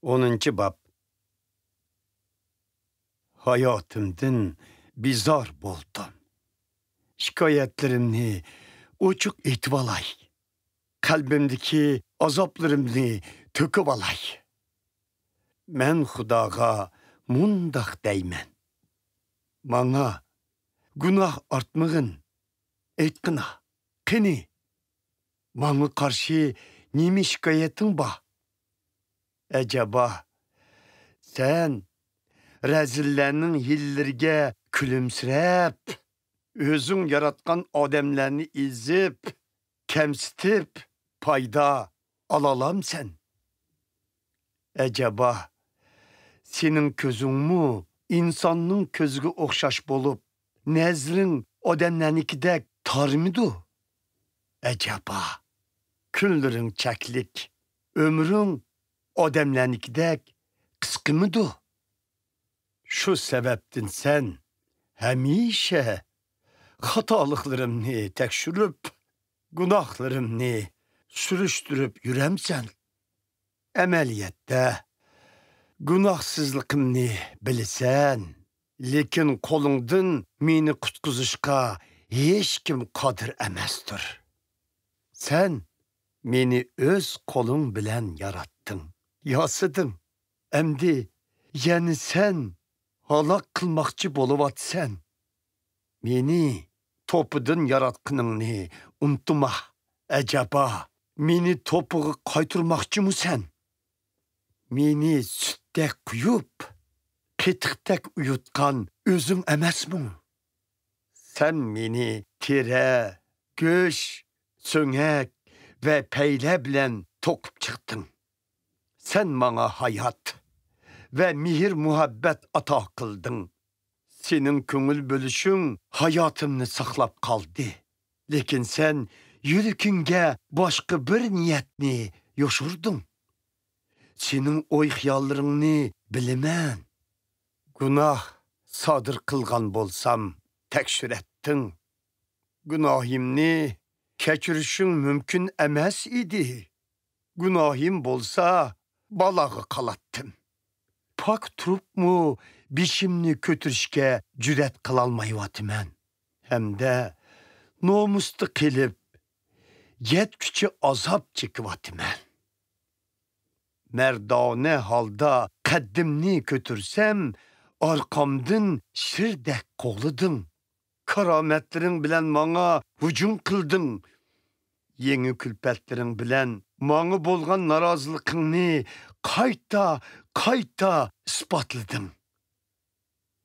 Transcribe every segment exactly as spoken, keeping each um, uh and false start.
ئونىنچى باب. ھاياتىمدىن بىزار بولدۇم. شىكايەتلىرىمنى ئوچۇق ئېيتىۋالاي. قەلبىمدىكى ئازابلىرىمنى تۆكۈۋالاي. مەن خۇداغا مۇنداق دەيمەن: «ماڭا گۇناھ ئارتمىغىن. ئېيتقىنا، قېنى، ماڭا قارشى نېمە شىكايەتىڭ بار؟ ئەجەبا، سەن رەزىللەرنىڭ ھىيلىلىرىگە كۈلۈمسىرەپ، ئۆزۈڭ ياراتقان ئادەملەرنى ئېزىپ، كەمسىتىپ، پايدا ئالالامسەن؟ ئەجەبا، سېنىڭ كۆزۈڭمۇ ئىنساننىڭ كۆزىگە ئوخشاش بولۇپ، نەزىرىڭ ئادەملەرنىڭكىدەك تارمىدۇ؟ ئەجەبا، كۈنلىرىڭ چەكلىك، ئۆمرۈڭ ئادەملەرنىڭكىدەك قىسقىمىدۇ؟» شۇ سەۋەبتىن سەن ھەمىشە خاتالىقلىرىمنى تەكشۈرۈپ، گۇناھلىرىمنى سۈرۈشتۈرۈپ يۈرەمسەن؟ ئەمەلىيەتتە، گۇناھسىزلىقىمنى بىلىسەن، لېكىن قولۇڭدىن مېنى قۇتقۇزۇشقا ھېچكىم قادىر ئەمەستۇر. سەن مېنى ئۆز قولۇڭ بىلەن ياراتتىڭ، ياسىدىڭ. ئەمدى يەنە سەن ھالاك قىلماقچى بولۇۋاتىسەن. مېنى توپىدىن ياراتقىنىڭنى ئۇنتۇما. ئەجەبا، مېنى توپىغا قايتۇرماقچىمۇسەن؟ مېنى سۈتتەك قۇيۇپ، قېتىقتەك ئۇيۇتقان ئۆزۈڭ ئەمەسمۇ؟ سەن مېنى تېرە، گۆش، سۆڭەك ۋە پەيلە بىلەن توقۇپ چىقتىڭ. سەن ماڭا ھايات ۋە مېھىر-مۇھەببەت ئاتا قىلدىڭ. سېنىڭ كۆڭۈل بۆلۈشۈڭ ھاياتىمنى ساقلاپ قالدى. لېكىن سەن يۈرىكىڭگە باشقا بىر نىيەتنى يوشۇردۇڭ. سېنىڭ ئوي-خىياللىرىڭنى بىلىمەن. گۇناھ سادىر قىلغان بولسام، تەكشۈرەتتىڭ. گۇناھىمنى كەچۈرۈشۈڭ مۇمكىن ئەمەس ئىدى. گۇناھىم بولسا، بالاغا قالاتتىم. پاك تۇرۇپمۇ بېشىمنى كۆتۈرۈشكە جۈرئەت قىلالمايۋاتىمەن. ھەمدە نومۇستا قېلىپ، يەتكۈچە ئازاب چېكىۋاتىمەن. مەردانە ھالدا قەددىمنى كۆتۈرسەم، ئارقامدىن شىردەك قوغلىدىڭ. كارامەتلىرىڭ بىلەن ماڭا ھۇجۇم قىلدىڭ. يېڭى كۈلپەتلىرىڭ بىلەن ماڭا بولغان نارازىلىقىڭنى قايتا، قايتا ئىسپاتلىدىڭ.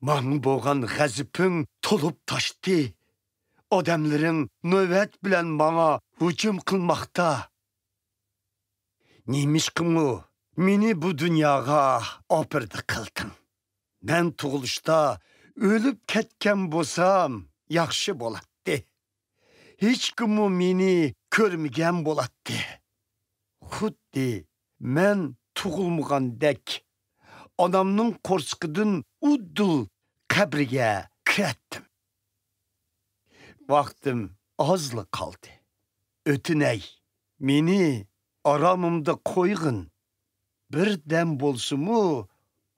ماڭا بولغان غەزىپىڭ تولۇپ تاشتى. ئادەملىرىڭ نۆۋەت بىلەن ماڭا ھۇجۇم قىلماقتا. نېمىشقىمۇ مېنى بۇ دۇنياغا ئاپىرىدە قىلدىڭ؟ مەن تۇغۇلۇشتا ئۆلۈپ كەتكەن بولسام ياخشى بولاتتى. ھېچكىممۇ مېنى كۆرمىگەن بولاتتى. خۇددى مەن تۇغۇلمىغاندەك، ئانامنىڭ قورسىقىدىن ئۇدۇل قەبرىگە كىرەتتىم. ۋاقتىم ئازلا قالدى. ئۆتۈنەي، مېنى ئارامىمدا قويغىن. بىر دەم بولسىمۇ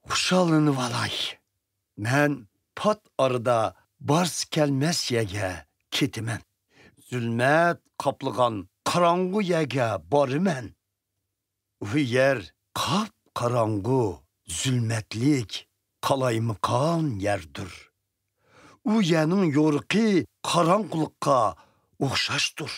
خۇشاللىنىۋالاي. مەن پات ئارىدا بارسا كەلمەس يەرگە كېتىمەن. زۇلمەت قاپلىغان قاراڭغۇ يەرگە بارىمەن. ئۇ يەر قاپقاراڭغۇ، زۇلمەتلىك، قالايمىقان يەردۇر. ئۇ يەرنىڭ يورۇقى قاراڭغۇلۇققا ئوخشاشتۇر.